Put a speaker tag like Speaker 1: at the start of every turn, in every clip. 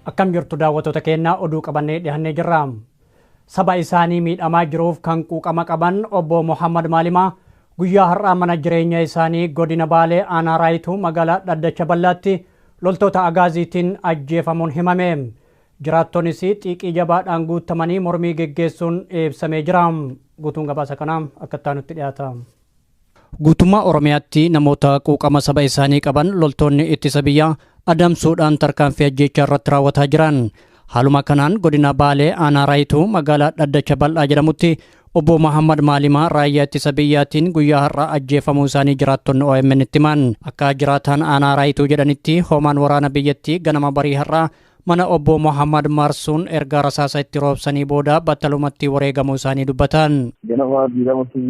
Speaker 1: Akkam jirtu daawwattoota keenyaa, oduu qabannee dhihannee jirra. Saba isaanii miidhamaa jiruuf kan quuqama qaban obbo Muhammad Maalimaa guyyaa har'aa mana jireenya isaanii godina Baalee aanaa Raayituu magaalaa Dhaddacha Bal'aatti loltoota Agaaziitiin ajjeefamuun himame. Jiraattonis xiiqii jabaadhaan guutamanii mormii geggeessuun ibsamee jira. Guutuun gabaasa kanaa akka itti aanutti dhiyaata. Guutummaa Oromiyaatti namoota quuqama saba isaanii qaban loltoonni ittisa biyyaa adamsuudhaan tarkaanfii ajjeechaa irratti raawwataa jiran. Haaluma kanaan godina Baalee aanaa Raayituu magaalaa Dhaddacha Bal'aa jedhamutti obbo Muhammad Maalimaa raayyaa ittisa biyyaatiin guyyaa har'aa ajjeefamuu isaanii jiraattonni OMN itti himan. Akka jiraataan aanaa Raayituu jedhanitti, hoomaan waraana biyyattii ganama barii har'aa mana obbo Muhammad marsuun erga rasaasa itti roobsanii booda battalumatti wareegamuu isaanii dubbatan.
Speaker 2: Ganama diiramatti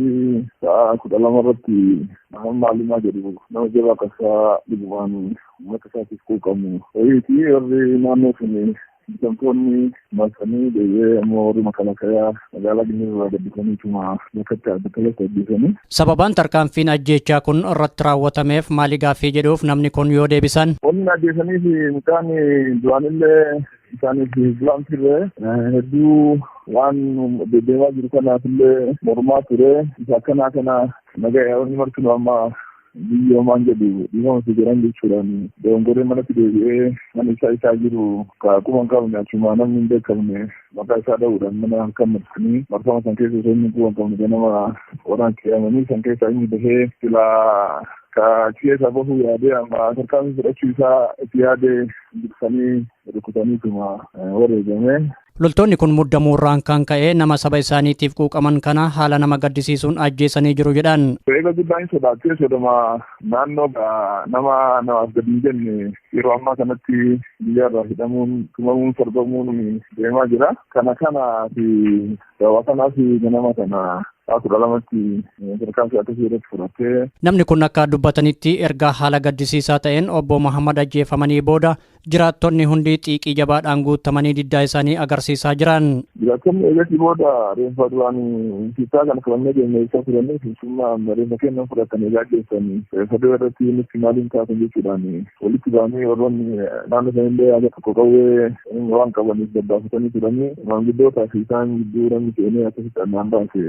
Speaker 2: sa'a 12 irratti Muhammad Maalimaa jedhu, nama jabaa qabsaa dhugumaan uummata isaatiif quuqamu wayiiti, warri naannoo sun bitamtoonni marsanii, deebi'ee ammoo warri makalakayaa magaalaa Ginnii irraa gaddisaniituma bakkatti battalatti ajjeesanii.
Speaker 1: Sababaan tarkaanfiin ajjeechaa kun irratti raawwatameef maali gaaffii jedhuuf namni kun yoo deebisan.
Speaker 2: Wanni ajjeesaniif mucaan du'aanillee isaaniif bulaan turre, hedduu waan deddeemaa jiru kanaafillee mormaa ture. Isa akkanaa kana nagaa wanni martinu amma biyyoomaan jedhu dhiifama si jedhan jechuudhaan dogongoree manatti deebi'ee mana isaa isaa jiru ka quba hin qabne, achuma namni hin beekamne maqaa isaa dha'uudhaan mana halkan marsanii, marfama san keessa osoo inni quba hin qabne ganama waraan ce'amanii san keessaa inni bahee silaa ka achi keessaa bahuu yaadee amma tarkaanfii fudhachuu isaa itti yaadee dursanii rukutaniituma wareegame.
Speaker 1: Loltoonni kun muddamuurraan kan ka'e nama saba isaaniitiif quuqaman kana haala nama gaddisiisuun ajjeesanii jiru jedhan.
Speaker 2: Eega guddaa hin sodaatee, sodoma naannoo nama namaaf gadi hin jenne yeroo ammaa kanatti biyya irraa hidhamuun, tumamuun, sarbamuun deemaa jira. Kana fi sababa kanaaf ganama kana sa'a 12tti tarkaanfii akkasii irratti fudhattee.
Speaker 1: Namni kun akka dubbatanitti, erga haala gaddisiisaa ta'een obbo Muhammad ajjeefamanii booda jiraattonni hundi xiiqii jabaadhaan guutamanii diddaa isaanii agarsiisaa jiran.
Speaker 2: Jiraattonni eegasii booda reenfa duraan fiixaa kana fudhannee deemnee isaa fudhannee finfinnaa reenfa kennan fudhatanii gaggeessanii, reenfa dura irratti nutti maaliin taatan jechuudhaan walitti ba'anii, warroonni naannoo sanillee haga tokko qawwee waan qabaniif gabbaafatanii turanii, maanguddootaa fi isaan gidduu namni seenee akkasitti addaan baase.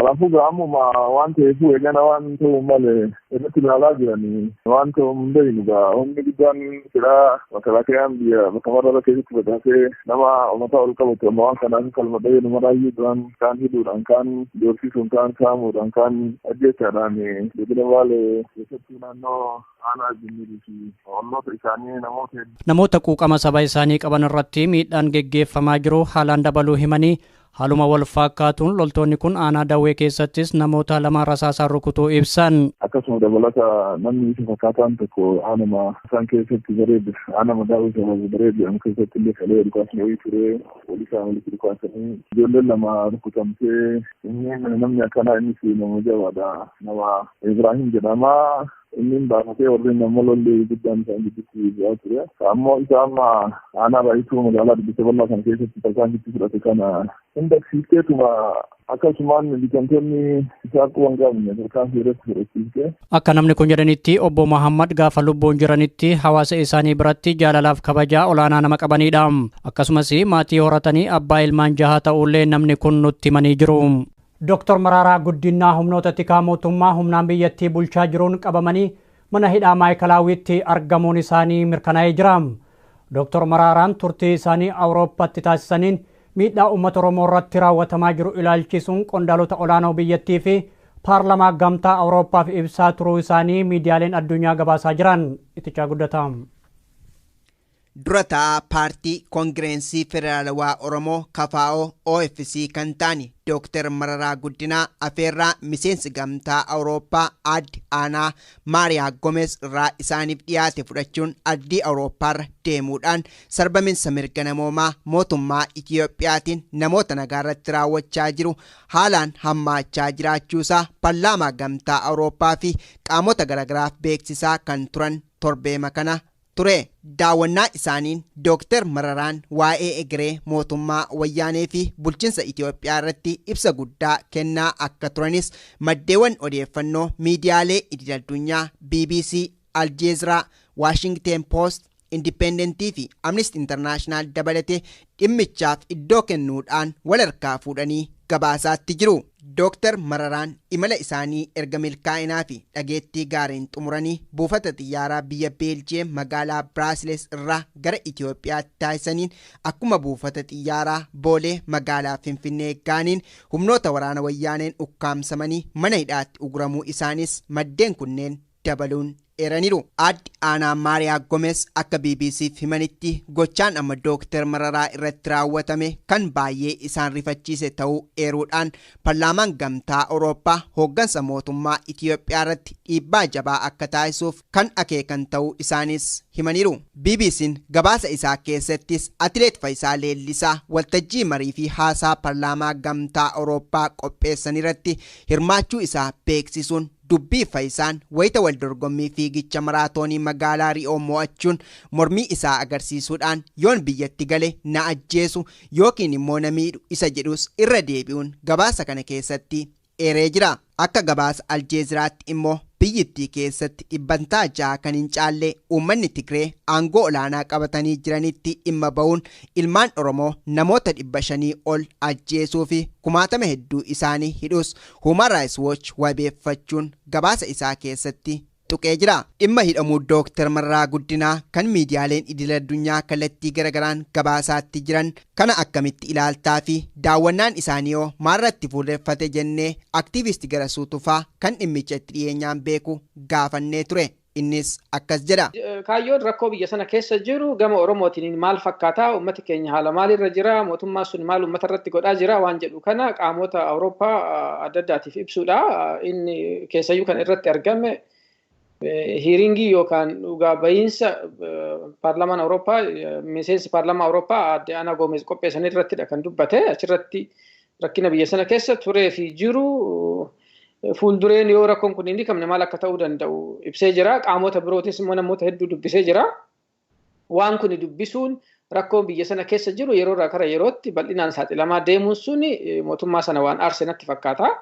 Speaker 2: Kanaafuu ammuma waan ta'eefuu eegana waan ta'uu malee irratti ilaalaa jiranii waan ta'u hin beeknu. Gaa humni guddaan silaa makalaakayaan biyya bakka marara keessatti facaasee nama mataa ol qabatu amma waan kanaaf kalma dhahee namaraayyuu duraan kaan hidhuudhaan, kaan doorsisuun, kaan saamuudhaan, kaan ajjeechaadhaan godina Baalee keessattuu naannoo aanaa Jinnirii fi olloota isaanii namoota
Speaker 1: Namoota quuqama saba isaanii qaban irratti miidhaan geggeeffamaa jiru haalaan dabaluu himanii, haaluma wal fakkaatuun loltoonni kun aanaa Dawwee keessattis namoota lama rasaasaan rukutuu ibsan.
Speaker 2: Akkasuma dabalata namni isa fakkaataan tokko aanuma isaan keessatti bareedu, aanuma Daawwee sababa bareedu jedhamu keessatti illee kalee dhukaasni wayii ture, poolisaa walitti dhukaasanii ijoolleen lama rukutamtee. Inni namni akkanaa innis nama jabaadha, nama Ibrahim jedhama. Inni baafatee warreen nama lolli guddaan isaan gidduutti bu'aa ture. Ammoo isa amma aanaa Raayituu magaalaa Dubbisa Bal'aa kana keessatti tarkaanfitti fudhate kana hin dagsiifteetuma akkasumaan bitamtoonni isaa quba hin qabne tarkaanfii irratti fudhachiifte.
Speaker 1: Akka namni kun jedhanitti, obbo Muhammad gaafa lubbuun jiranitti hawaasa isaanii biratti jaalalaaf kabajaa olaanaa nama qabanidha. Akkasumas maatii horatanii abbaa ilmaan jaha ta'ullee namni kun nutti himanii jiru. Dooktar Maraaraa Guddinaa humnoota tikaa mootummaa humnaan biyyattii bulchaa jiruun qabamanii mana hidhaa Maayikalaawwitti argamuun isaanii mirkanaa'ee jira. Dooktar Maraaraan turtii isaanii Awurooppaatti taasisaniin miidhaa uummata Oromoo irratti raawwatamaa jiru ilaalchisuun qondaalota olaanoo biyyattii fi paarlamaa gamtaa Awurooppaaf ibsaa turuu isaanii miidiyaaleen addunyaa gabaasaa jiran. Itichaa guddataa.
Speaker 3: Dura taa'aa paartii Koongireensii Federaalawaa Oromoo KFO OFC kan ta'an Dooktar Mararaa Guddinaa afeerraa miseensi gamtaa Awurooppaa Aadde Aanaa Maariyaa Gomeez irraa isaaniif dhiyaate fudhachuun ardii Awurooppaarra deemuudhaan sarbaminsa mirga namoomaa mootummaa Itiyoophiyaatiin namoota nagaarratti raawwachaa jiru haalaan hammaachaa jiraachuusaa paarlaamaa gamtaa Awurooppaa fi qaamota garaagaraaf beeksisaa kan turan torbeema kana ture. Daawwannaa isaaniin Dooktar Mararaan waa'ee egeree mootummaa wayyaanee fi bulchiinsa Itiyoophiyaa irratti ibsa guddaa kennaa akka turanis maddeewwan odeeffannoo miidiyaalee idil-addunyaa BBC, Aljeeziraa, Waashingteen Poost, Indipendentii fi Amnesty International dabalatee dhimmichaaf iddoo kennuudhaan wal harkaa fuudhanii gabaasaatti jiru. Dooktar Mararaan imala isaanii erga milkaa'inaa fi dhageettii gaariin xumuranii buufata xiyyaaraa biyya Beeljiyeem magaalaa Biraasiles irraa gara Itiyoophiyaatti taasisaniin akkuma buufata xiyyaaraa Boolee magaalaa Finfinnee gaaniin humnoota waraana wayyaaneen ukkaamsamanii mana hidhaatti uguramuu isaanis maddeen kunneen dabaluun eeraniiru. Aadde Aanaa Maariyaa Gomeez akka BBCf himanitti gochaan amma Dooktar Mararaa irratti raawwatame kan baay'ee isaan rifachiise ta'uu eeruudhaan paarlaamaan gamtaa Awurooppaa hooggansa mootummaa Itiyoophiyaa irratti dhiibbaa jabaa akka taasisuuf kan akeekan ta'uu isaanis himaniiru. BBC'n gabaasa isaa keessattis Atileet Faayisaa Leellisaa waltajjii marii fi haasaa paarlaamaa gamtaa Awurooppaa qopheessan irratti hirmaachuu isaa beeksisuun dubbii Faayisaan wayita wal dorgommii fiigicha maraatoonii magaalaa Ri'oo mo'achuun mormii isaa agarsiisuudhaan yoon biyyatti gale na ajjeesu yookiin immoo na miidhu isa jedhus irra deebi'uun gabaasa kana keessatti eeree jira. Akka gabaasa Aljeeziraatti immoo biyyittii keessatti 6% kan hin caalle uummanni Tigree aangoo olaanaa qabatanii jiranitti dhimma ba'uun ilmaan Oromoo namoota 500 ol ajjeesuu fi kumaatama hedduu isaanii hidhus Human Rights Watch wabeeffachuun gabaasa isaa keessatti tuqee jira. Dhimma hidhamuu Dooktar Mararaa Guddinaa kan miidiyaaleen idil-addunyaa kallattii garagaraan gabaasaatti jiran kana akkamitti ilaaltaa fi daawwannaan isaanii hoo maalirratti fuulleffate jennee aktiivisti Garasuu Tufaa kan dhimmicha itti dhiyeenyaan beeku gaafannee ture. Innis akkas jedha.
Speaker 4: Kaayyoon rakkoo biyya sana keessa jiru gama Oromootiin maal fakkaataa, uummati keenya haala maalirra jira, mootummaan sun maal uummata irratti godhaa jira waan jedhu kana qaamota Awurooppaa adda addaatiif ibsuudha. Inni keessayyuu kan irratti argame hiringii yookaan dhugaa bahiinsa paarlaamaan Awurooppaa miseensi paarlaamaa Awurooppaa Aadde Aanaa Gomeez qopheessan irrattidha kan dubbate. Achirratti rakkina biyya sana keessa turee fi jiru fuuldureen yoo rakkoon kun hin hiikamne maal akka ta'uu danda'u ibsee jira. Qaamota birootis immoo namoota hedduu dubbisee jira. Waan kun dubbisuun rakkoon biyya sana keessa jiru yeroo irraa gara yerootti bal'inaan saaxilamaa deemuun suni mootummaa sana waan aarse natti fakkaata.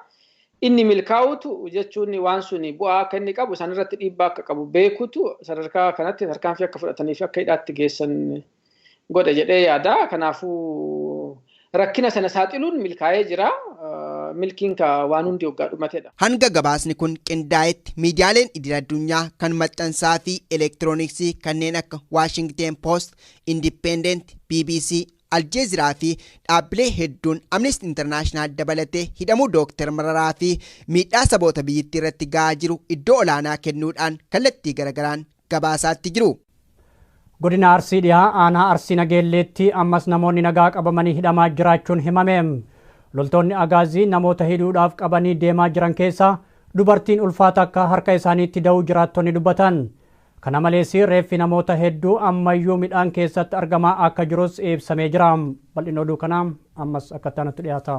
Speaker 4: Inni milkaa'utu jechuun waan suni bu'aa akka inni qabu isaan irratti dhiibbaa akka qabu beekutu sadarkaa kanatti tarkaanfii akka fudhatanii fi akka hidhaatti geessan godha jedhee yaada. Kanaafuu rakkina sana saaxiluun milkaa'ee jira. Milkiin ka waan hundi waggaa dhumatedha.
Speaker 3: Hanga gabaasni kun qindaa'etti miidiyaaleen idil-addunyaa kan maxxansaa fi elektirooniksii kanneen akka Waashingteen Post, Independent, BBC, Aljeeziraa fi dhaabbilee hedduun Amnesty International dabalatee hidhamuu Dooktar Mararaa fi miidhaa saboota biyyattii irratti gahaa jiru iddoo olaanaa kennuudhaan kallattii garagaraan gabaasaatti jiru.
Speaker 1: Godina Arsii dhiyaa aanaa Arsii Nageelleetti ammas namoonni nagaa qabamanii hidhamaa jiraachuun himame. Loltoonni Agaazii namoota hidhuudhaaf qabanii deemaa jiran keessaa dubartiin ulfaata akka harka isaaniitti da'uu jiraattonni dubbatan. Kana malees reeffi namoota hedduu ammayyuu midhaan keessatti argamaa akka jirus ibsamee jira. Bal'inni oduu kanaa ammas akka itti dhiyaata.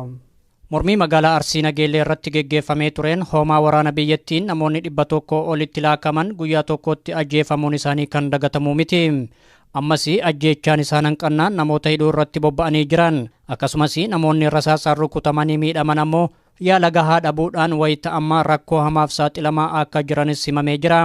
Speaker 1: Mormii magaalaa Arsii Nageellee irratti geggeeffamee tureen hoomaa waraana biyyattiin namoonni 100 olitti laakaman guyyaa tokkotti ajjeefamuun isaanii kan dagatamuu miti. Ammas ajjeechaan isaan hanqannaan namoota hidhuu irratti bobba'anii jiran. Akkasumas namoonni rasaasaan rukutamanii miidhaman ammoo yaala gahaa dhabuudhaan wayita ammaa rakkoo hamaaf saaxilamaa akka jiranis himamee jira.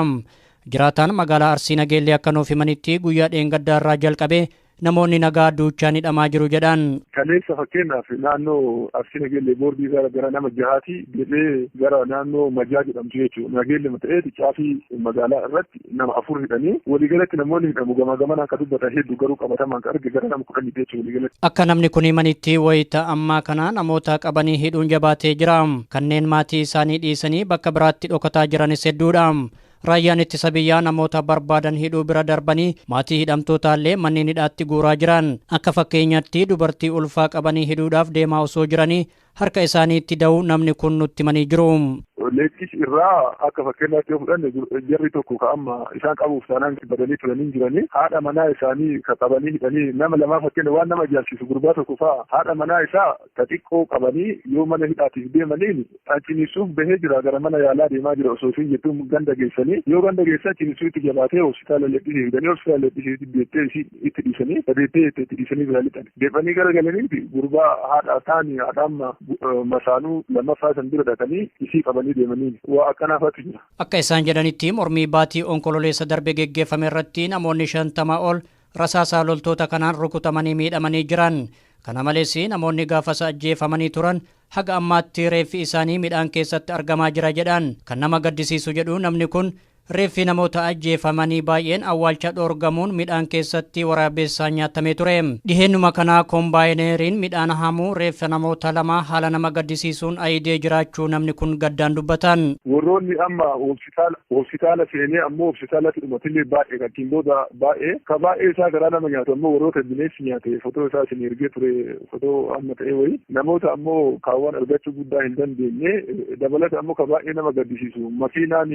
Speaker 1: Jiraataan magaalaa Arsii Nageellee akka nuuf himanitti guyyaa dheengaddaa irraa jalqabee namoonni nagaa duuchaan hidhamaa jiru jedhan.
Speaker 2: Kaleessa fakkeenyaaf naannoo Arsii Nageellee boordii gara nama jahaati jedhee gara naannoo Majaa jedhamtu jechuudha. Nageellee ta'eeti caafii magaalaa irratti nama 4 hidhanii waliigalatti namoonni hidhamu gamaa gamanaan akka dubbatan hedduu garuu qabatamaan kan arge gara nama 10 jechuudha waliigalatti.
Speaker 1: Akka namni kun himanitti wayita ammaa kana namoota qabanii hidhuun jabaatee jira. Kanneen maatii isaanii dhiisanii bakka biraatti dhokataa jiranis hedduudha. Raayyaan ittisa biyyaa namoota barbaadan hidhuu bira darbanii maatii hidhamtootaallee manneen hidhaatti guuraa jiran. Akka fakkeenyaatti dubartii ulfaa qabanii hidhuudhaaf deemaa osoo jiranii harka isaaniitti da'uu namni kun nutti himanii jiru.
Speaker 2: Leettis irraa akka fakkeenyaatti yoo fudhanne, jarri tokko ka amma isaan qabuuf taanaan badanii turanii jiranii, haadha manaa isaanii ka qabanii hidhanii nama lamaa. Fakkeenya waan nama ajaa'ibsiisu, gurbaa tokko faa haadha manaa isaa ta xiqqoo qabanii yoo mana hidhaatiif deemaniin ciniinsuuf bahee jira, gara mana yaalaa deemaa jira osoo isin jettuun ganda geessanii, yoo ganda geessan ciniinsuu itti jabaatee hospitaala Leettisii fidanii, hospitaala Leettisii deettee itti dhiisanii, deettee itti dhiisanii bira lixan. Deebanii gara galaniiti gurbaa haadha taanii haadha amma masaanuu lammaffaa san bira dhaqanii isii qabanii deemanii waa akkanaafatu jira.
Speaker 1: Akka isaan jedhanitti, mormii baatii Onkololeessa darbe geggeeffame irratti namoonni 50 ol rasaasaa loltoota kanaan rukutamanii miidhamanii jiran. Kana malees namoonni gaafasa ajjeefamanii turan haga ammaatti reeffi isaanii midhaan keessatti argamaa jira jedhan. Kan nama gaddisiisu, jedhu namni kun, reeffi namoota ajjeefamanii baay'een awwaalcha dhoorgamuun midhaan keessatti waraabessaan nyaatamee ture. Dhiheenyuma kanaa kombaayineeriin midhaan haamuu reeffa namoota lama haala nama gaddisiisuun ayidee jiraachuu namni kun gaddaan dubbatan.
Speaker 2: Warroonni amma hospitaala seenee ammoo hospitaalatti dhumatillee baay'ee kan booda baay'ee ka baay'ee isaa garaa nama nyaatu ammoo warroota bineensi nyaate, fotoo isaa isin ergee ture, fotoo amma ta'e wayi namoota ammoo kaawwan argachuu guddaa hin dandeenye. Dabalata ammoo ka baay'ee nama gaddisiisu, makiinaan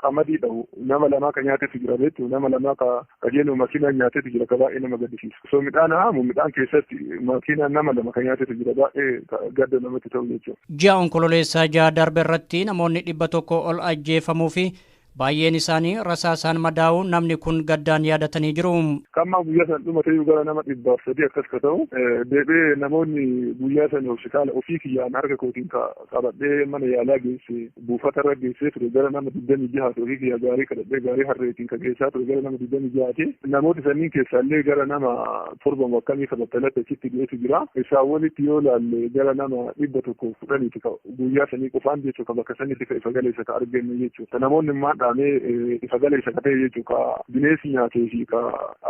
Speaker 2: qamadii dhahu nama lamaa ka nyaatetu jira beektu, nama lamaa ka kajeelu makiinaan nyaatetu jira, ka baay'ee nama gaddisiisu. So midhaan haamu midhaan keessatti makiinaan nama lama ka nyaatetu jira, baay'ee gadda namatti ta'u jechuudha.
Speaker 1: Ji'a Onkololeessaa 6 darbe irratti namoonni 100 ol ajjeefamuu fi baay'een isaanii rasaasaan madaa'uu namni kun gaddaan yaadatanii jiru.
Speaker 2: Kamma guyyaa san dhumate gara nama 103 akkas ka ta'u, deebi'ee namoonni guyyaa san hospitaala ofii kiyyaan harka kootiin qabadhee mana yaalaa geesse, buufata irra geessee ture, gara nama 26ti. Ofii kiyyaa gaarii kadhadhee gaarii harreetiin ka geessaa ture gara nama 26ti. Namoota sanniin keessaallee gara nama torba akkamii ka battalatti achitti dhiyeetu jira. Isaan walitti yoo laalle gara nama 110ti ka guyyaa sanii qofaan jechuudha, ka bakka sanitti ka ifa galeessa ka argannu jechuudha. Namoonni maal dhaamee ifa galeessa ka ta'e jechuudha, ka bineensi nyaatee fi ka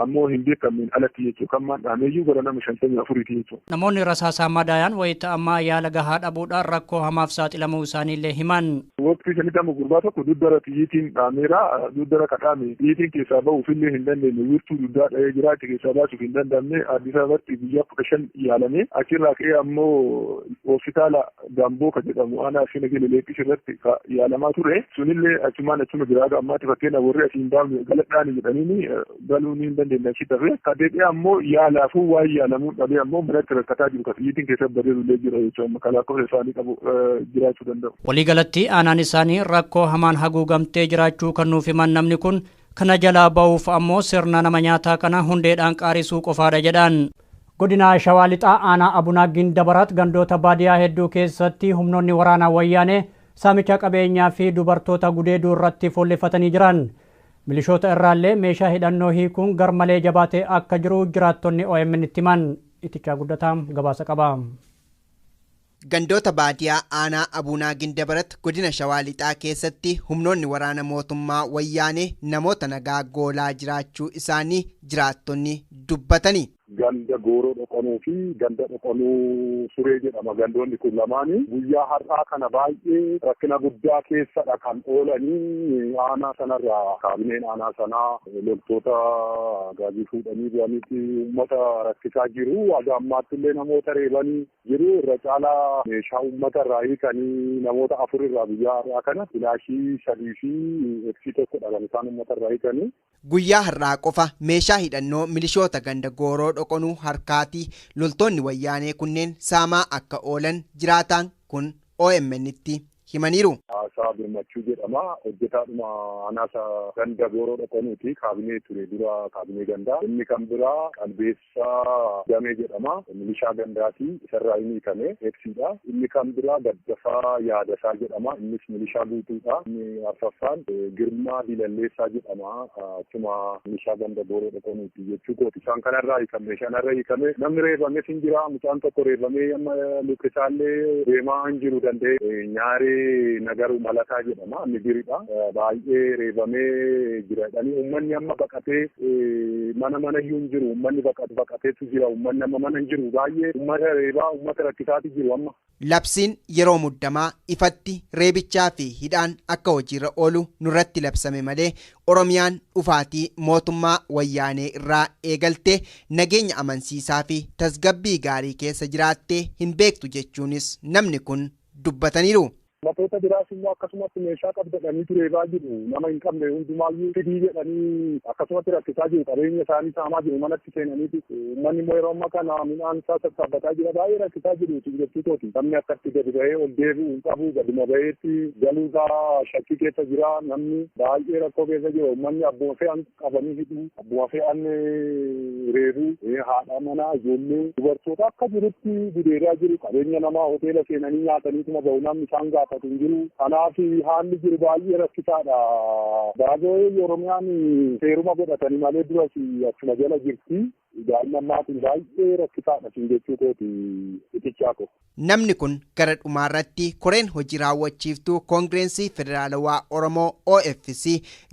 Speaker 2: ammoo hin beekamneen alatti jechuudha, kan maan dhaameeyyuu gara nama 54ti jechuudha.
Speaker 1: Namoonni rasaasaa madaayan wayita ammaa yaala gahaa dhabuudhaan rakkoo hamaaf saaxilamuu isaaniillee himan.
Speaker 2: Waqtii sanitti amma gurbaa tokko duddara xiyyiitiin dhaameera. Duddara kadhaame xiyyiitiin keessaa bahuufillee hin dandeenye, wiirtuu duddaa dhahee jira, achi keessaa baasuuf hin danda'amne. Addis Ababatti guyyaa 15 yaalame. Achirraa ka'ee ammoo hospitaala Gamboo ka jedhamu aanaa Arsii Nageellee Leeqqis irratti ka yaalamaa ture, sunillee achumaan achuma jira haga ammaatti. Fakkeenya warri asii hin baafne galadhaani jedhaniini galuu ni hin dandeenye, achi tafe. Ka deebi'ee ammoo yaalaafuu waan yaalamuu dhabee ammoo manatti rakkataa jiru, ka xiyyiitiin keessa badeerullee jira jechuudha, amma lakkoofsa isaanii qabu jiraachuu danda'u.
Speaker 1: Waliigalatti aanaan isaanii rakkoo hamaan haguugamtee jiraachuu kan nuuf himan namni kun, kana jalaa ba'uuf ammoo sirna nama nyaataa kana hundeedhaan qaarisuu qofaadha jedhan. Godina Shawaa Lixaa aanaa Abunaa Gindabarat gandoota baadiyyaa hedduu keessatti humnoonni waraanaa wayyaanee saamicha qabeenyaa fi dubartoota gudeeduu irratti fuulleeffatanii jiran. Milishoota irraallee meeshaa hidhannoo hiikuun garmalee jabaatee akka jiru jiraattonni OMN itti himan. Itichaa Guddataa gabaasa qaba.
Speaker 3: Gandoota baadiyyaa aanaa Abuunaa Gindabarat godina Shawaa Lixaa keessatti humnoonni waraana mootummaa wayyaanee namoota nagaa goolaa jiraachuu isaanii jiraattonni dubbatani.
Speaker 2: Ganda Gooroo Dhoqonuu fi ganda Dhoqonuu Suree jedhama gandoonni kun lamaanii. Guyyaa har'aa kana baay'ee rakkina guddaa keessadha kan oolanii. Aanaa sanarraa kaabineen aanaa sanaa loltoota gaazii fuudhanii bu'aniiti uummata rakkisaa jiru. Haga ammaatti illee namoota reebanii jiru. Irra caalaa meeshaa uummata irraa hiikanii, namoota afur irraa guyyaa har'aa kana filaashii sadii fi eksii tokkodha kan isaan uummata irraa hiikanii.
Speaker 3: Guyyaa har'aa qofa meeshaa hidhannoo milishoota ganda Gooroo Dhoqonuu harkaatii loltoonni wayyaanee kunneen saamaa akka oolan jiraataan kun OMN tti himaniiru.
Speaker 2: Haasaa Birmachuu jedhama. Hojjetaadhuma anaasa ganda Gooroo Dhoqonuuti. Kaabinee ture dura, kaabinee gandaa. Inni kan biraa Qalbeessaa Damee jedhama. Milishaa gandaati. Isarraa inni hiikame eegsiidha. Inni kan biraa Gaddafaa Yaadasaa jedhama. Innis milishaa guutuudha. Inni arfaffaan Girmaa Dilalleessaa jedhama. Achuma milishaa ganda Gooroo Dhoqonuuti jechuu kooti. Isaan kanarraa hiikame. Meeshaan irra hiikame. Namni reebames hin jira. Mucaan tokko reebamee amma lukkisaallee deemaa hin jiru danda'e. Nyaaree Nagaru Malataa jedhama. Inni biridha. Baay'ee reebamee jira jedhanii uummanni amma baqatee mana mana iyyuu hin jiru. Uummanni baqateetu jira. Uummanni amma mana hin jiru. Baay'ee uummata reebaa, uummata rakkisaati jiru amma.
Speaker 3: Labsiin yeroo muddamaa ifatti reebichaa fi hidhaan akka hojiirra oolu nurratti labsame malee Oromiyaan dhufaatii mootummaa wayyaanee irraa eegalte nageenya amansiisaa fi tasgabbii gaarii keessa jiraattee hin beektu jechuunis namni kun dubbataniiru.
Speaker 2: Laftoota biraas immoo akkasumatti meeshaa qabdadhanii tureebaa jiru. Nama hin qabne hundumaayyuu fidii jedhanii akkasumatti rakkisaa jiru. Qabeenya isaanii saamaa jiru. Manatti seenaniiti. Uummanni immoo yeroo ammaa kana midhaan isaa sassaabbataa jira. Baay'ee rakkisaa jiru jechuu. Namni akkatti gadi bahee ol deebi'u hin qabu. Gaduma baheetti galuu isaa shakkii keessa jira. Namni baay'ee rakkoo keessa jira. Uummanni abbuma fe'an qabanii hidhu. Abbuma fe'an reebu. Haadha manaa ijoollee dubartoota akka jirutti gudeedaa jiru. Qabeenya namaa hoteela seenanii nyaataniituma bahu namni isaan gaafatu hin jiru. Kanaaf haalli jiru baay'ee rakkisaadha. Baay'ee Oromiyaan seeruma godhatanii malee duras achuma jala jirti. Daa'imman maatiin baay'ee rakkisaadha siin jechuu kooti itichaa ko.
Speaker 3: Namni kun gara dhumaarratti koreen hojii raawwachiiftuu Koongireensii Federaalawaa Oromoo OFC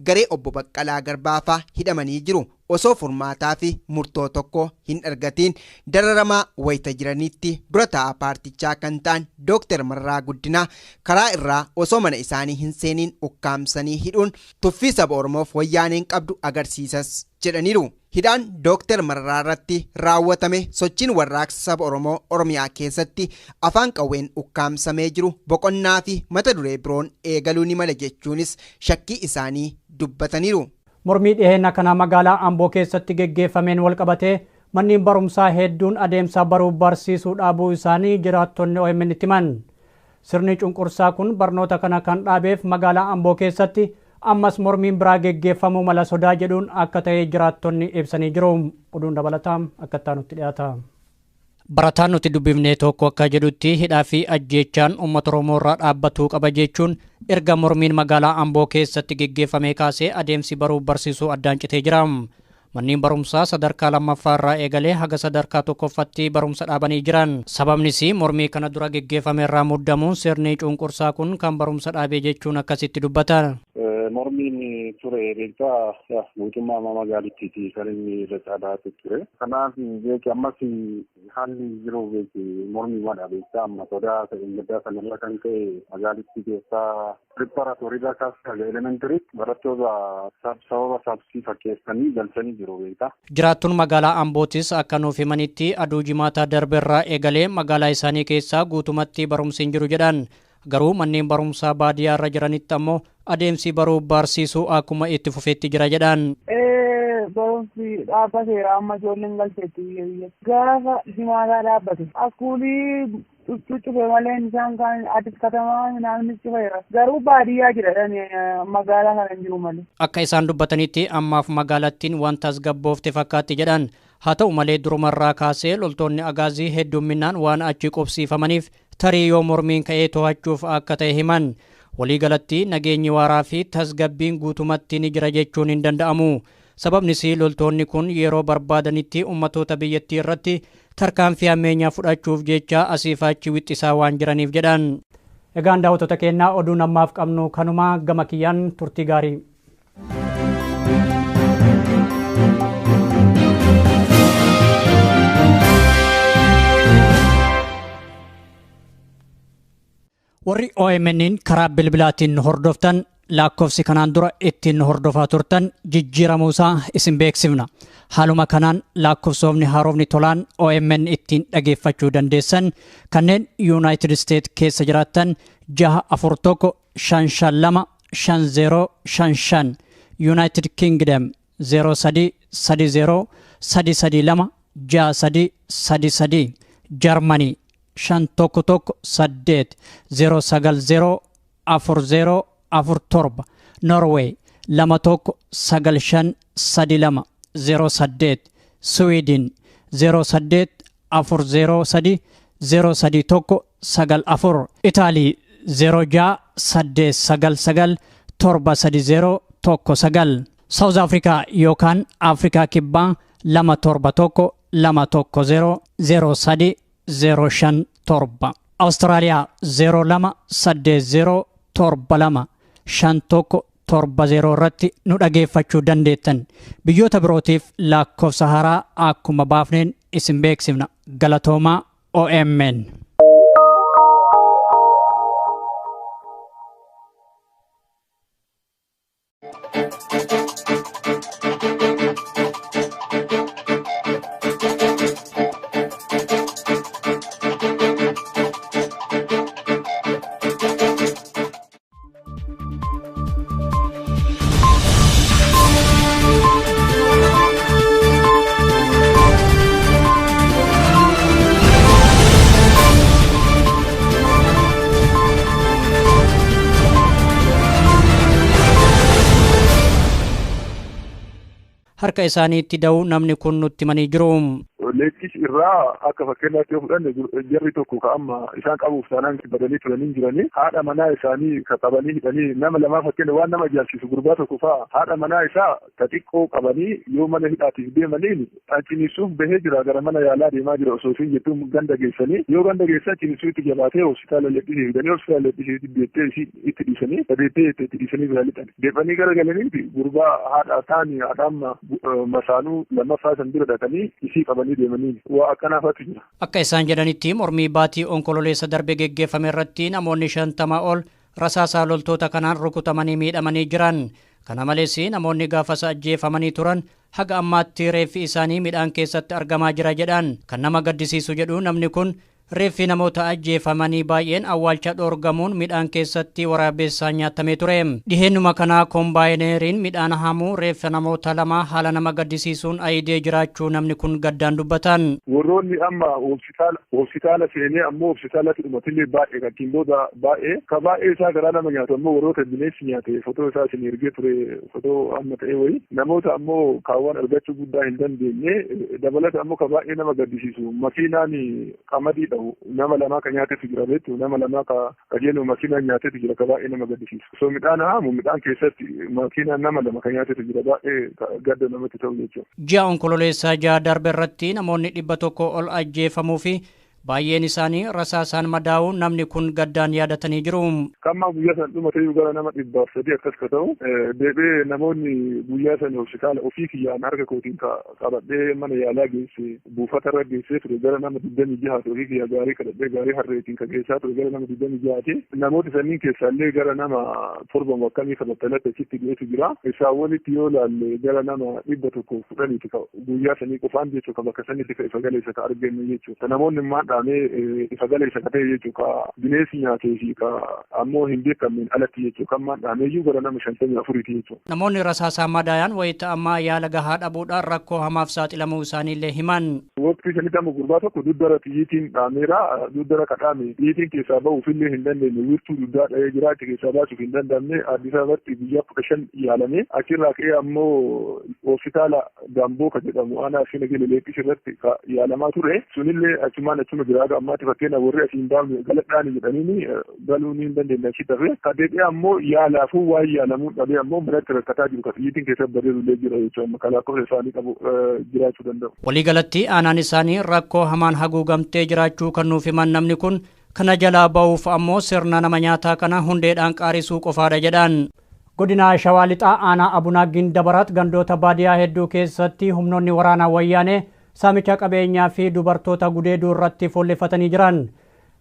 Speaker 3: garee obbo Baqqalaa Garbaafaa hidhamanii jiru. Osoo furmaataa fi murtoo tokko hin argatiin dararamaa wayita jiranitti dura taa'aa paartichaa kan ta'an Dooktar Mararaa Guddinaa karaa irraa osoo mana isaanii hin seeniin ukkaamsanii hidhuun tuffii saba Oromoof wayyaaneen qabdu agarsiisas jedhaniiru. Hidhaan Dooktar Mararaa irratti raawwatame sochiin warraaqsa saba Oromoo Oromiyaa keessatti afaan qawween ukkaamsamee jiru boqonnaa fi mata duree biroon eegaluu ni mala jechuunis shakkii isaanii dubbataniiru.
Speaker 1: Mormii dhiheenya kana magaalaa Amboo keessatti geggeeffameen walqabatee manneen barumsaa hedduun adeemsa baruuf barsiisuu dhaabuu isaanii jiraattonni OMN itti himan. Sirni cunqursaa kun barnoota kana kan dhaabeef magaalaa Amboo keessatti ammas mormiin biraa geggeeffamuu mala sodaa jedhuun akka ta'e jiraattonni ibsanii jiru. Oduun dabalataa akka itti aanutti dhiyaata. Barataan nuti dubbifne tokko akka jedhutti hidhaa fi ajjeechaan uummata Oromoo irraa dhaabbatuu qaba jechuun erga mormiin magaalaa Amboo keessatti geggeeffamee kaasee adeemsi baruuf barsiisuu addaan citee jira. Manneen barumsaa sadarkaa lammaffaa irraa eegalee haga sadarkaa tokkoffaatti barumsa dhaabanii jiran. Sababnis mormii kana dura geggeeffame irraa muddamuun sirni cunqursaa kun kan barumsa dhaabee jechuun akkasitti dubbatan.
Speaker 2: Mormiin ture beektaa mootummaa magaalittiiti kan inni irra caalaatti ture. Kanaaf beeki ammas haalli jiru beeki mormiimadha beektaa amma sodaa gaddaa sanarra kan ka'e magaalittii keessaa piriparaatooriirraa kaasee elementariitti barattoota sababa saabsii fakkeessanii galchanii jiru beektaa.
Speaker 1: Jiraattuun magaalaa Ambootis akka nuuf himanitti aduu jimaataa darbe irraa eegalee magaalaa isaanii keessaa guutumatti barumsi hin jiru jedhan. Garuu manneen barumsaa baadiyyaa irra jiranitti ammoo adeemsi baruuf barsiisuu akkuma itti fufeetti jira jedhan.
Speaker 5: Barumsi dhaabbateera amma ijoolleen galteetti biyya biyya. Gaafa jimaataa dhaabbate. Askuulii cuccufe malee isaan kaan Addis katamaa naanni cufeera. Garuu baadiyyaa jira magaalaa kana hin jiru malee.
Speaker 1: Akka isaan dubbatanitti ammaaf magaalattiin wanta tasgabboofte fakkaatti jedhan. Haa ta'u malee durumarraa kaasee loltoonni agaazii hedduminaan waan achi qubsiifamaniif tarii yoo mormiin ka'ee to'achuuf akka ta'e himan. Waliigalatti nageenyi waaraa fi tasgabbiin guutumatti ni jira jechuun hin danda'amu. Sababnis loltoonni kun yeroo barbaadanitti ummatoota biyyattii irratti tarkaanfii ammeenyaa fudhachuuf jecha asiif achi wixxisaa waan jiraniif jedhan. Egaan daawwattoota keenyaa oduun ammaaf qabnu kanuma gama kiyyaan turtii gaarii. Warri OMN'n karaa bilbilaatiin hordoftan lakkoofsi kanaan dura ittiin hordofaa turtan jijjiiramuusaa isin beeksifna. Haaluma kanaan lakkoofsoofni haarofni tolaan OMN ittiin dhageeffachuu dandeessan kanneen United States keessa jiraattan 641 552 5055, United Kingdom 03 30 332 63 33, Germany 511 8 090 40 47, Norway 21 95 32 08, Sweden 08 403 031 94, Italy 06 899 730 19, South Africa yookaan Afrikaa Kibbaa 271 210 03 057, Awustiraaliyaa 02 80 72 51 70 irratti nu dhageeffachuu dandeettan. Biyyoota birootiif lakkoofsa haaraa akkuma baafneen isin beeksifna. Galatoomaa OMN. harka isaaniitti da'uu namni kun nutti himanii jiru.
Speaker 2: Leettis irraa akka fakkeenyaatti yoo fudhanne jarri tokko ka amma isaan qabuuf taanaan badanii turanii jiranii haadha manaa isaanii ka qabanii hidhanii nama lamaa fakkeenya waan nama ajaa'ibsiisu gurbaa tokko fa'a haadha manaa isaa ta xiqqoo qabanii yoo mana hidhaatiif deemaniin ciniisuuf bahee jira gara mana yaalaa deemaa jira osoo isiin jettuun ganda geessanii yoo ganda geessan ciniisuu itti jabaatee hospitaala leettisii fidanii hospitaala leettisii deettee isii itti dhiisanii deettee itti dhiisanii bira lixan deebanii gara galaniiti gurbaa haadha taani haadha amma masaanuu lammaffaa san bira dhaqanii isii qabanii deemanii waa akkanaafatu jira.
Speaker 1: Akka isaan jedhanitti mormii baatii onkololeessa darbe geggeeffame irratti namoonni 50 ol rasaasaa loltoota kanaan rukutamanii miidhamanii jiran. Kana malees namoonni gaafas ajjeefamanii turan haga ammaatti reeffi isaanii midhaan keessatti argamaa jira jedhan. Kan nama gaddisiisu jedhu namni kun reeffi namoota ajjeefamanii baay'een awwaalcha dhoorgamuun midhaan keessatti waraabessaan nyaatamee ture. Dhiheenuma kanaa koombaayineriin midhaan haamuu reeffa namoota lama haala nama gaddisiisuun ayidee jiraachuu namni kun gaddaan dubbatan.
Speaker 2: Warroonni amma hospitaala seenee ammoo hospitaalatti dhumatillee baay'ee kan booda baay'ee ka baay'ee isaa garaa nama nyaatu ammoo warroota bineensi nyaate fotoo isaa isin ergee ture fotoo amma ta'e wayi namoota ammoo kaawwan argachuu guddaa hin dandeenye dabalata ammoo ka baay'ee nama gaddisiisu makiinaan qamadii dhahu nama lamaa ka nyaatetu jira beektu nama lamaa ka qajeelu makiinaan nyaatetu jira ka baay'ee nama gaddisiisu. So midhaan haamu midhaan keessatti makiinaan nama lama ka nyaatetu jira baay'ee gadda namatti ta'u jechuudha.
Speaker 1: Ji'a onkololeessaa ja'a darbe irratti namoonni 100 ol ajjeefamuu fi baay'een isaanii rasaasaan madaa'uu namni kun gaddaan yaadatanii jiru.
Speaker 2: Kamma guyyaa san dhumatee gara nama 300 akkas ka ta'u deebi'ee namoonni guyyaa san hospitaala ofii kiyyaan harka kootiin qabadhee mana yaalaa geesse buufata irra geessee ture gara nama 26 ofii kiyyaa gaarii kadhadhee gaarii harreetiin ka geessaa ture gara nama 26 namoota sanniin keessaallee gara nama 7 akkamii ka battalatti achitti geessu jira. Isaan walitti yoo laalle gara nama 110 guyyaa sanii qofaan jechuudha ka bakka sanitti ka ifa galeessa ka argannu jechuudha. Namoonni maal dhaamee ifa galeessa ka ta'e jechuudha ka bineensi nyaatee fi ka ammoo hin beekamneen alatti jechuudha kan maal dhaameeyyuu gara nama 54 jechuudha.
Speaker 1: Namoonni rasaasaa madaa'an wayita ammaa yaala gahaa dhabuudhaan rakkoo hamaaf saaxilamuu isaaniillee himan.
Speaker 2: Waqtii sanitti amma gurbaa tokko duddara xiyyiitiin dhaameera duddara kadhaame xiyyiitiin keessaa ba'uufillee hin dandeenye wiirtuu duddaa dha'ee jira achi keessaa baasuuf hin danda'amne Addis Ababatti guyyaa 15 yaalame achirraa ka'ee ammoo hospitaala Gamboo ka jedhamu aanaa fi nageenya leeqis irratti ka yaalamaa ture sunillee achumaan achuma jira haga ammaatti fakkeenya warri asii hin baafne galadhaani jedhaniini galuu ni hin dandeenye achi tafe ka deebi'ee ammoo yaalaafuu waan yaalamuu dhabee ammoo manatti rakkataa jiru ka xiyyiitiin keessa badeerullee jira jechuudha amma kalaakkofsa isaanii qabu jiraachuu danda'u.
Speaker 1: Waliigalatti aanaan isaanii rakkoo hamaan haguugamtee jiraachuu kan nuuf himan namni kun kana jalaa ba'uuf ammoo sirna nama nyaataa kana hundeedhaan qaarisuu qofaadha jedhan. Godina Shawaa Lixaa aanaa Abunaa Gindabaraat gandoota baadiyaa hedduu keessatti humnoonni waraanaa wayyaanee saamicha qabeenyaa fi dubartoota gudeeduu irratti fuulleeffatanii jiran.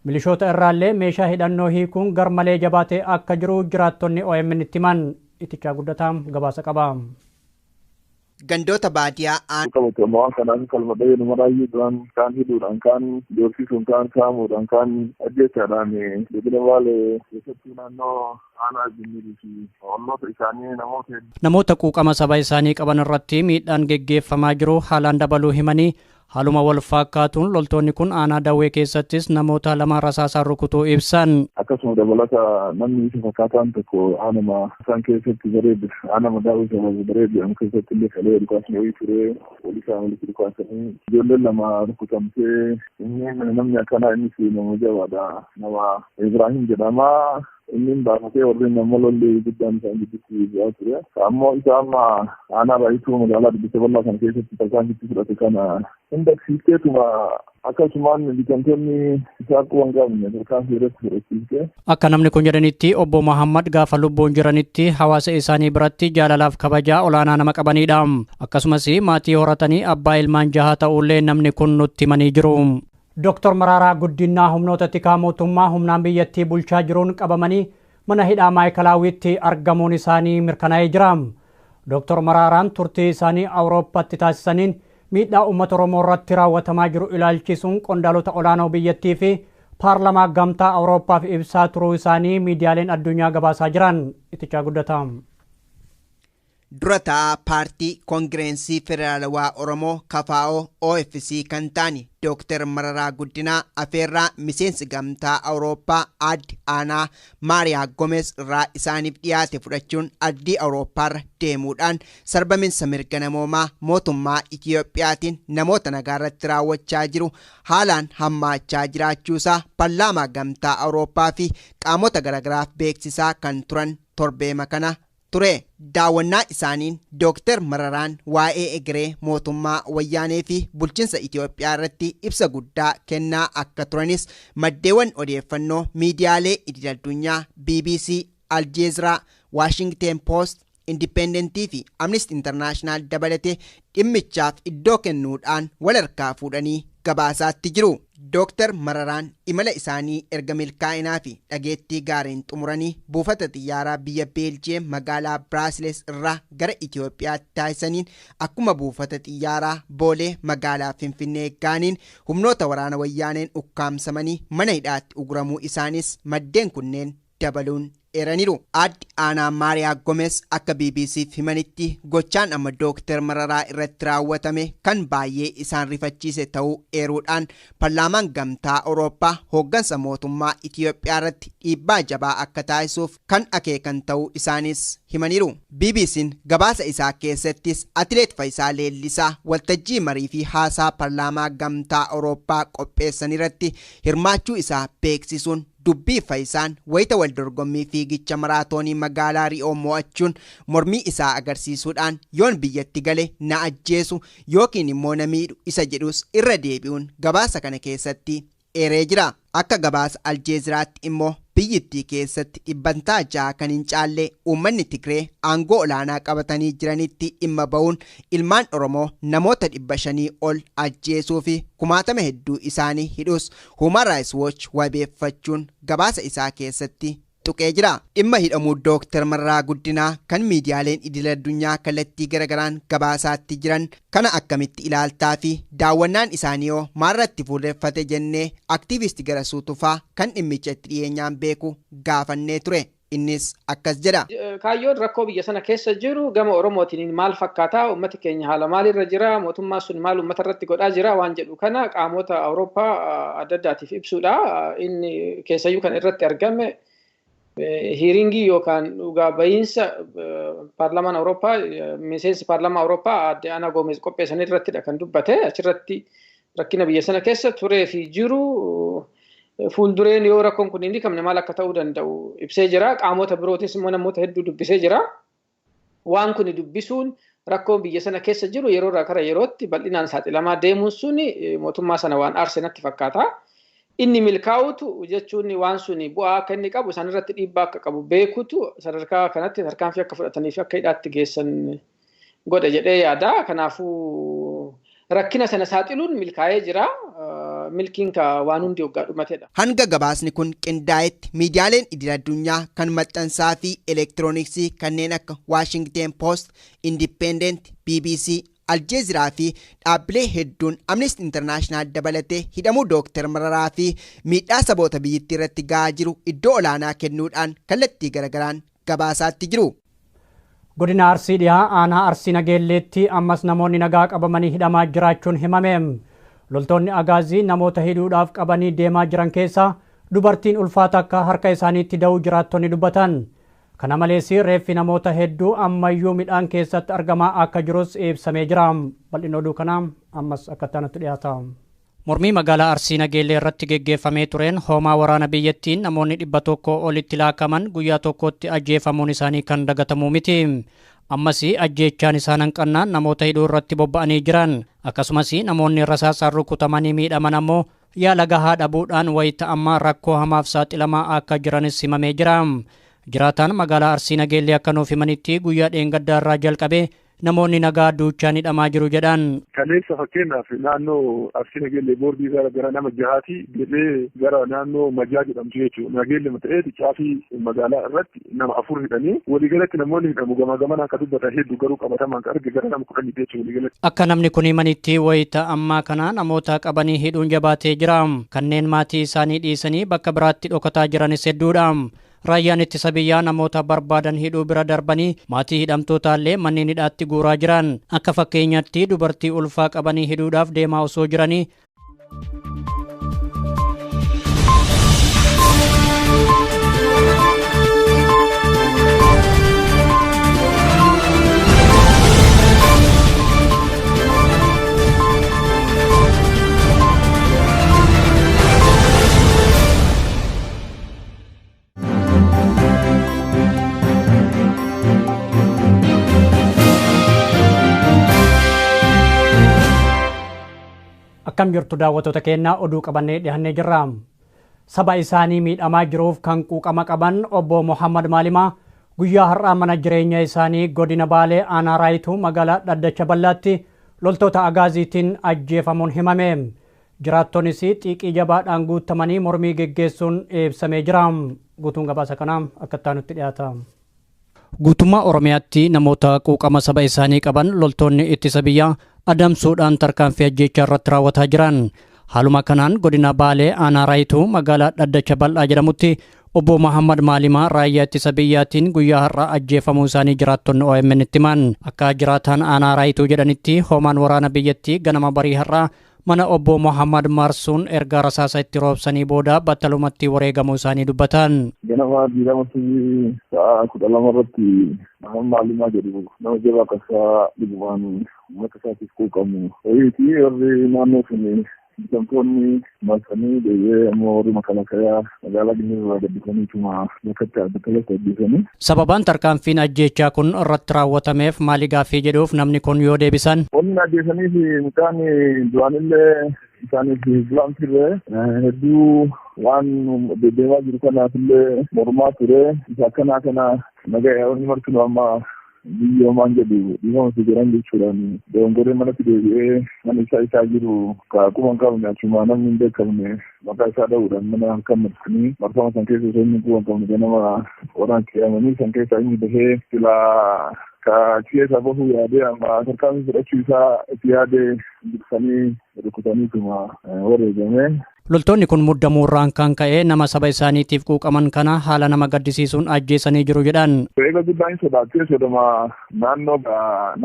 Speaker 1: Milishoota irraallee meeshaa hidhannoo hiikuun garmalee jabaatee akka jiru jiraattonni OMN itti himan. Itichaa guddataa gabaasa qaba.
Speaker 3: Gandoota baadiyaa
Speaker 2: qabatu amma waan kanaaf kalma dhahee nama baay'eedhaan kaan hidhuudhaan kaan doorsisuun kaan saamuudhaan kaan ajjeechaadhaan godina Baalee keessattuu naannoo aanaa Jinnirii fi olloota isaanii
Speaker 1: namoota quuqama saba isaanii qaban irratti miidhaan geggeeffamaa jiru haalaan dabaluu himanii haaluma wal fakkaatuun loltoonni kun aanaa Dawwee keessattis namoota lama rasaasaan rukutuu ibsan.
Speaker 2: Akkasuma dabalata namni isa fakkaataan tokko aanuma isaan keessatti bareedu aanuma Daawwee sababa bareedu jedhamu keessatti illee kalee dhukaasni wayii ture polisaan walitti dhukaasanii ijoolleen lama rukutamtee inni namni akkanaa innis nama jabaadha nama Ibrahim jedhama. Inni baafatee warreen nama lolli guddaan isaan gidduutti bu'aa ture. Ammoo isa amma aanaa baay'isuu magaalaa dubbisa bal'aa kana keessatti tarkaanfitti fudhate kana hin akkasumaan bitamtoonni isaa quban qabne tarkaanfii irratti fudhachiifte.
Speaker 1: Akka namni kun jedhanitti obbo Muhammad gaafa lubbuun jiranitti hawaasa isaanii biratti jaalalaaf kabajaa olaanaa nama qabanidha. Akkasumas maatii horatanii abbaa ilmaan jaha ta'ullee namni kun nutti himanii jiru. Dooktar Mararaa Guddinaa humnoota tikaa mootummaa humnaan biyyattii bulchaa jiruun qabamanii mana hidhaa Maayikalaawwitti argamuun isaanii mirkanaa'ee jira. Dooktar Mararaan turtii isaanii Awurooppaatti taasisaniin miidhaa uummata Oromoo irratti raawwatamaa jiru ilaalchisuun qondaalota olaanoo biyyattii fi paarlamaa gamtaa Awurooppaaf ibsaa turuu isaanii miidiyaaleen addunyaa gabaasaa jiran. Itichaa guddataa.
Speaker 3: Dura taa'aa paartii Koongireensii Federaalawaa Oromoo KFO OFC kan ta'an Dooktar Mararaa Guddinaa afeerraa miseensi gamtaa Awurooppaa Aadde Aanaa Maariyaa Gomeez irraa isaaniif dhiyaate fudhachuun ardii Awurooppaarra deemuudhaan sarbaminsa mirga namoomaa mootummaa Itiyoophiyaatiin namoota nagaarratti raawwachaa jiru haalaan hammaachaa jiraachuusaa paarlaamaa gamtaa Awurooppaa fi qaamota garaagaraaf beeksisaa kan turan torbeema kana ture. Daawwannaa isaaniin Dooktar Mararaan waa'ee egeree mootummaa wayyaanee fi bulchiinsa Itiyoophiyaa irratti ibsa guddaa kennaa akka turanis maddeewwan odeeffannoo miidiyaalee idil-addunyaa BBC, Aljeeziraa, Waashingteen Post, Indipendentii fi Amnesty International dabalatee dhimmichaaf iddoo kennuudhaan wal harkaa fuudhanii gabaasaatti jiru. Dooktar Mararaan imala isaanii erga milkaa'inaa fi dhageettii gaariin xumuranii buufata xiyyaaraa biyya Beeljiyeem magaalaa Biraasiles irraa gara Itiyoophiyaatti taasisaniin akkuma buufata xiyyaaraa Boolee magaalaa Finfinnee gaaniin humnoota waraana wayyaaneen ukkaamsamanii mana hidhaatti uguramuu isaanis maddeen kunneen dabaluun eeraniiru. Aadde Aanaa Maariyaa Gomeez akka BBCf himanitti gochaan amma Dooktar Mararaa irratti raawwatame kan baay'ee isaan rifachiise ta'uu eeruudhaan paarlaamaan gamtaa Awurooppaa hooggansa mootummaa Itiyoophiyaa irratti dhiibbaa jabaa akka taasisuuf kan akeekan ta'uu isaanis himaniiru. BBC'n gabaasa isaa keessattis Atileet Fayisaa Leellisaa waltajjii marii fi haasaa paarlaamaa gamtaa Awurooppaa qopheessan irratti hirmaachuu isaa beeksisuun dubbii Faayisaan wayita wal dorgommii fiigicha maraatoonii magaalaa Ri'oo mo'achuun mormii isaa agarsiisuudhaan yoon biyyatti gale na ajjeesu yookiin immoo na miidhu isa jedhus irra deebi'uun gabaasa kana keessatti eeree jira. Akka gabaasa Aljeeziraatti immoo biyyittii keessatti 6% kan hin caalle uummanni Tigree aangoo olaanaa qabatanii jiranitti dhimma ba'uun ilmaan Oromoo namoota 500 ol ajjeesuu fi kumaatama hedduu isaanii hidhus Human Rights Watch wabeeffachuun gabaasa isaa keessatti tuqee jira. Dhimma hidhamuu Dooktar Mararaa Guddinaa kan miidiyaaleen idil-addunyaa kallattii garagaraan gabaasaatti jiran kana akkamitti ilaaltaa fi daawwannaan isaanii hoo maalirratti fuulleffate jennee aktiivisti Garasuu Tufaa kan dhimmicha itti dhiyeenyaan beeku gaafannee ture. Innis akkas jedha.
Speaker 4: Kaayyoon rakkoo biyya sana keessa jiru gama Oromootiin maal fakkaataa, uummati keenya haala maalirra jira, mootummaan sun maal uummata irratti godhaa jira waan jedhu kana qaamota Awurooppaa adda addaatiif ibsuudha. Inni keessayyuu kan irratti argame hiiringii yookaan dhugaa bahiinsa paarlaamaan Awurooppaa miseensi paarlaamaa Awurooppaa Aadde Aanaa Goomeez qopheessan irrattidha kan dubbate. Achirratti rakkina biyya sana keessa turee fi jiru fuuldureen yoo rakkoon kun hin hiikamne maal akka ta'uu danda'u ibsee jira. Qaamota birootis immoo namoota hedduu dubbisee jira. Waan kun dubbisuun rakkoon biyya sana keessa jiru yeroo irraa gara yerootti bal'inaan saaxilamaa deemuun suni mootummaa sana waan aarse natti fakkaata. Inni milkaa'utu jechuun waan suni bu'aa akka inni qabu isaan irratti dhiibbaa akka qabu beekutu sadarkaa kanatti tarkaanfii akka fudhatanii fi akka hidhaatti geessan godhe jedhee yaada. Kanaafuu rakkina sana saaxiluun milkaa'ee jira. Milkiin ka waan hundi waggaa dhumatedha.
Speaker 3: Hanga gabaasni kun qindaa'etti miidiyaaleen idil-addunyaa kan maxxansaa fi elektirooniksii kanneen akka Waashingteen Post, Independent, BBC, Aljeeziraa fi dhaabbilee hedduun Amnesty International dabalatee hidhamuu Dooktar Mararaa fi miidhaa saboota biyyattii irratti gahaa jiru iddoo olaanaa kennuudhaan kallattii garagaraan gabaasaatti jiru.
Speaker 1: Godina Arsii dhiyaa aanaa Arsii Nageelleetti ammas namoonni nagaa qabamanii hidhamaa jiraachuun himame. Loltoonni Agaazii namoota hidhuudhaaf qabanii deemaa jiran keessaa dubartiin ulfaata akka harka isaaniitti da'uu jiraattonni dubbatan. Kana malees reeffi namoota hedduu ammayyuu midhaan keessatti argamaa akka jirus ibsamee jira. Bal'inni oduu kanaa ammas akka itti dhiyaata. Mormii magaalaa Arsii Nageellee irratti geggeeffamee tureen hoomaa waraana biyyattiin namoonni 100 olitti laakaman guyyaa tokkotti ajjeefamuun isaanii kan dagatamuu miti. Ammas ajjeechaan isaan hanqannaan namoota hidhuu irratti bobba'anii jiran. Akkasumas namoonni rasaasaan rukutamanii miidhaman ammoo yaala gahaa dhabuudhaan wayita ammaa rakkoo hamaaf saaxilamaa akka jiranis himamee jira. Jiraataan magaalaa Arsii Nageellee akka nuuf himanitti guyyaa dheengaddaa irraa jalqabee namoonni nagaa duuchaan hidhamaa jiru jedhan.
Speaker 2: Kaleessa fakkeenyaaf naannoo Arsii Nageellee boordii gara nama jahaati jedhee gara naannoo Majaa jedhamtu jechuudha. Nageellee ta'ee caafii magaalaa irratti nama 4 hidhanii waliigalatti namoonni hidhamu gamaa gamanaan akka dubbatan hedduu garuu qabatamaan kan arge gara nama 10 jechuudha waliigalatti.
Speaker 1: Akka namni kun himanitti wayita ammaa kana namoota qabanii hidhuun jabaatee jira. Kanneen maatii isaanii dhiisanii bakka biraatti dhokataa jiranis hedduudha. Raayyaan ittisa biyyaa namoota barbaadan hidhuu bira darbanii maatii hidhamtootaallee manneen hidhaatti guuraa jiran. Akka fakkeenyaatti dubartii ulfaa qabanii hidhuudhaaf deemaa osoo jiranii Akkam jirtu daawwattoota keenyaa oduu qabannee dhihannee jirra. Saba isaanii miidhamaa jiruuf kan quuqama qaban obbo Muhammad Maalimaa guyyaa har'aa mana jireenya isaanii godina Baalee aanaa Raayituu magaalaa Dhaddacha Bal'aatti loltoota Agaaziitiin ajjeefamuun himame. Jiraattonis xiiqii jabaadhaan guutamanii mormii geggeessuun ibsamee jira. Guutuun gabaasa kanaa akka itti dhiyaata. Guutummaa Oromiyaatti namoota quuqama saba isaanii qaban loltoonni ittisa biyyaa adamsuudhaan tarkaanfii ajjeechaa irratti raawwataa jiran. Haaluma kanaan godina Baalee aanaa Raayituu magaalaa Dhaddacha Bal'aa jedhamutti obbo Muhammad Maalimaa raayyaa ittisa biyyaatiin guyyaa har'aa ajjeefamuu isaanii jiraattonni OMN itti himan. Akka jiraataan aanaa Raayituu jedhanitti hoomaan waraana biyyattii ganama barii har'aa mana obbo Muhammad marsuun erga rasaasa itti roobsanii booda battalumatti wareegamuu isaanii dubbatan.
Speaker 2: Ganama diiramatti sa'a 12 irratti nama Maalimaa jedhu nama jabaa qabsaa dhugumaan uummata isaatiif quuqamu. Ho'iitii warri naannoo sun bitamtoonni marsanii deebi'ee ammoo warri makalakayaa magaalaa Ginirraa gaddisanii tuma bakkatti battalatti ajjeesanii.
Speaker 1: Sababaan tarkaanfiin ajjeechaa kun irratti raawwatameef maali gaaffii jedhuuf namni kun yoo deebisan.
Speaker 2: Wanni ajjeesaniif mucaan duraanillee isaaniif bulaan turre hedduu waan deddeemaa jiru kanaafillee mormaa ture isa akkanaa kana nagaa wanni martinu amma biyya jedhu dhiifama si jedhan jechuudhaan dogongoree manatti deebi'ee mana isaa jiru akkuma hin qabne achuma namni hin beekamne maqaa isaa dha'uudhaan mana halkan marsanii marfama san keessa osoo inni quba hin qabne ganama waraan qe'amanii san keessaa inni bahee silaa ka keessa bahuu yaadee amma tarkaanfii fudhachuu isaa itti yaadee dursanii rukutaniituma wareegame.
Speaker 1: Loltoonni kun muddamuurraan kan ka'e nama saba isaaniitiif quuqaman kana haala nama gaddisiisuun ajjeesanii jiru jedhan.
Speaker 2: Eega guddaan sodaatee sodoma naannoo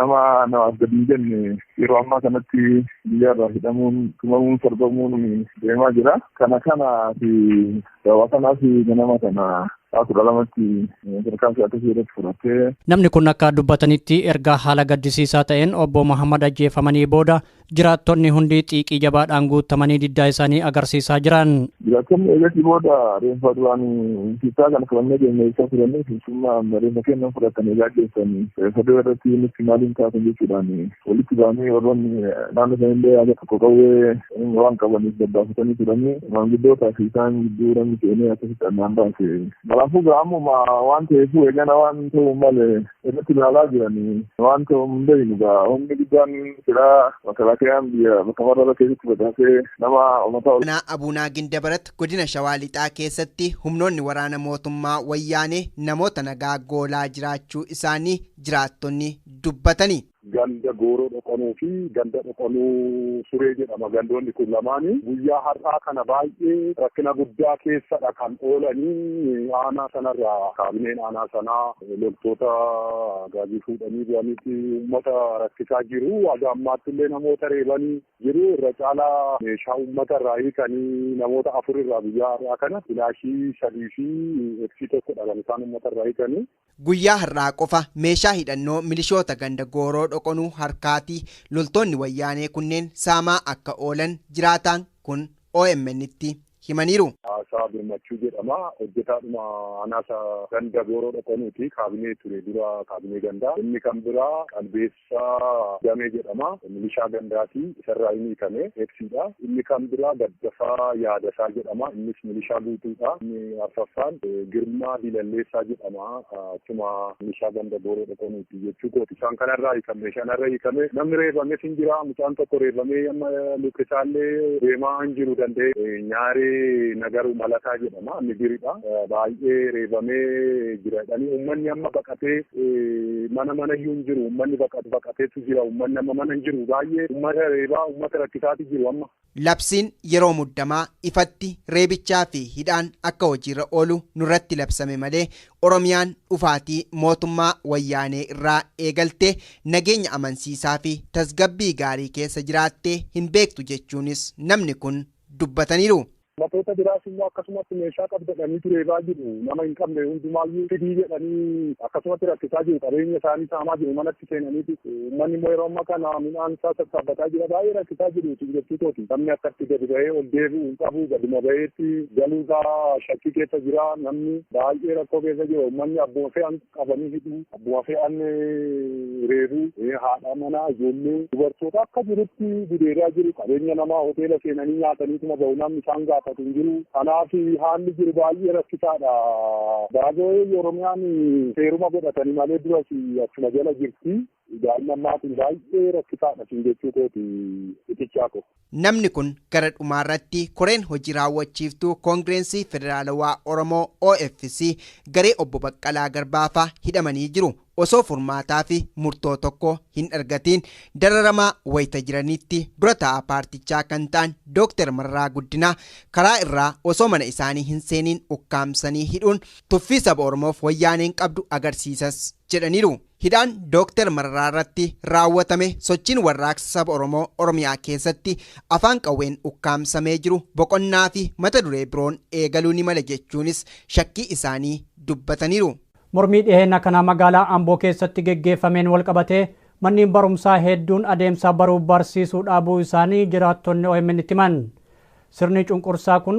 Speaker 2: nama namaaf gadi hin jenne yeroo ammaa kanatti biyya irraa hidhamuun tumamuun sarbamuun deemaa jira. Kana kanaa fi sababa kanaaf ganama kana sa'a 12tti tarkaanfii akkasii irratti fudhatee.
Speaker 1: Namni kun akka dubbatanitti erga haala gaddisiisaa ta'een obbo Muhammad ajjeefamanii booda jiraattonni hundi xiiqii jabaadhaan guutamanii diddaa isaanii agarsiisaa jiran.
Speaker 2: Jiraattonni eegasii booda reenfa duraan fiixaa kana fudhannee deemnee isaa fudhannee finfinnaa reenfa kennan fudhatanii gaggeessanii reenfa dura irratti nutti maaliin taatan jechuudhaan walitti ba'anii warroonni naannoo sanillee haga tokko qawwee waan qabaniif daddaafatanii turanii maanguddootaa fi isaan gidduu namni seenee akkasitti addaan baase. Kanaafuu gaamuma waan ta'eef eegana waan ta'u malee irratti ilaalaa jiranii waan ta'u hin beeknu gaa humni guddaan silaa makalaakayaan biyya bakka marra keessatti facaasee nama uummata.
Speaker 3: Abuunaa Gindabarat godina Shawaa Lixaa keessatti humnoonni waraana mootummaa wayyaanee namoota nagaa goolaa jiraachuu isaanii jiraattonni dubbatani.
Speaker 6: Ganda gooroo dhoqanuu fi ganda dhoqanuu suree jedhama gandoonni kun lamaanii guyyaa har'aa kana baay'ee rakkina guddaa keessadha kan oolanii aanaa sanarraa kaabineen aanaa sanaa loltoota gaazii fuudhanii bu'aniiti uummata rakkisaa jiru. Haga ammaatti illee namoota reebanii jiru. Irra caalaa meeshaa uummata irraa hiikanii namoota 4 irraa guyyaa har'aa kana filaashii 3 fi eeksii 1 kan isaan uummata irraa hiikanii.
Speaker 3: Guyyaa har'aa qofa meeshaa hidhannoo milishoota ganda gooroo dhoqonuu harkaatii loltoonni wayyaanee kunneen saamaa akka oolan jiraataan kun OMN tti himaniiru.
Speaker 6: Badhaasaa Birmachuu jedhama. Hojjetaadhuma aanaa ganda Gooroo Dhoqonuuti. Kaabinee ture dura kaabinee gandaa. Inni kan biraa Qalbeessaa Damee jedhama. Milishaa gandaati. Isarraa inni hiikame eegsiidha. Inni kan biraa Gaddafaa Yaadasaa jedhama. Innis milishaa guutuudha. Inni arfaffaan Girmaa Dilalleessaa jedhama. Achuma milishaa ganda Gooroo Dhoqonuuti jechuu kooti. Isaan kanarraa hiikame. Shanarra hiikame. Namni reebames hin jira. Mucaan tokko reebamee amma lukkisaallee deemaa hin jiru danda'e. Nyaaree Nagaru Malataa jedhama. Inni biridha. Baay'ee reebamee jira jedhanii uummanni amma baqatee mana iyyuu hin jiru. Uummanni baqateetu jira. Uummanni amma mana hin jiru. Baay'ee uummata reebaa uummata rakkisaati jiru amma.
Speaker 3: Labsiin yeroo muddamaa ifatti reebichaa fi hidhaan akka hojiirra oolu nurratti labsame malee Oromiyaan dhufaatii mootummaa wayyaanee irraa eegalte nageenya amansiisaa fi tasgabbii gaarii keessa jiraattee hin beektu jechuunis namni kun dubbataniiru.
Speaker 6: Uummattoota biraas immoo akkasumatti meeshaa qabdadhanii reebaa jiru. Nama hin qabne hundumaayyuu fidii jedhanii akkasumatti rakkisaa jiru. Qabeenya isaanii saamaa jiru. Manatti seenaniiti. Uummanni immoo yeroo ammaa kana midhaan isaa sassaabbataa jira. Baay'ee rakkisaa jiru jechuu kooti. Namni akkatti gadi bahee ol deebi'u hin qabu. Gaduma baheetti galuusaa shakkii keessa jira. Namni baay'ee rakkoo keessa jira. Uummanni abbuma fe'an qabanii hidhu. Abbuma fe'an reebu. Haadha manaa ijoollee dubartoota akka jirutti gudeedaa jiru. Qabeenya namaa hoteela seenanii nyaataniituma bahu namni isaan gaafatu hin jiru. Kanaaf haalli jiru baay'ee rakkisaadha. Baay'ee Oromiyaan seeruma godhatanii malee duras achuma jala jirti. Daa'imman ammaatiin baay'ee rakkisaadha siin jechuu kooti itichaa ko.
Speaker 3: Namni kun gara dhumaarratti koreen hojii raawwachiiftuu Koongireensii Federaalawaa Oromoo OFC garee obbo Baqqalaa Garbaafaa hidhamanii jiru. Osoo furmaataa fi murtoo tokko hin argatiin dararamaa wayita jiranitti dura taa'aa paartichaa kan ta'an Dooktar Mararaa Guddinaa karaa irraa osoo mana isaanii hin seeniin ukkaamsanii hidhuun tuffii saba Oromoof wayyaaneen qabdu agarsiisas jedhaniiru. Hidhaan Dooktar Mararaa irratti raawwatame sochiin warraaqsa saba Oromoo Oromiyaa keessatti afaan qawween ukkaamsamee jiru boqonnaa fi mata duree biroon eegaluu ni mala jechuunis shakkii isaanii dubbataniiru.
Speaker 1: Mormii dhiheenya kana magaalaa Amboo keessatti geggeeffameen walqabatee manneen barumsaa hedduun adeemsa baruu barsiisuu dhaabuu isaanii jiraattonni OMN itti himan. Sirni cunqursaa kun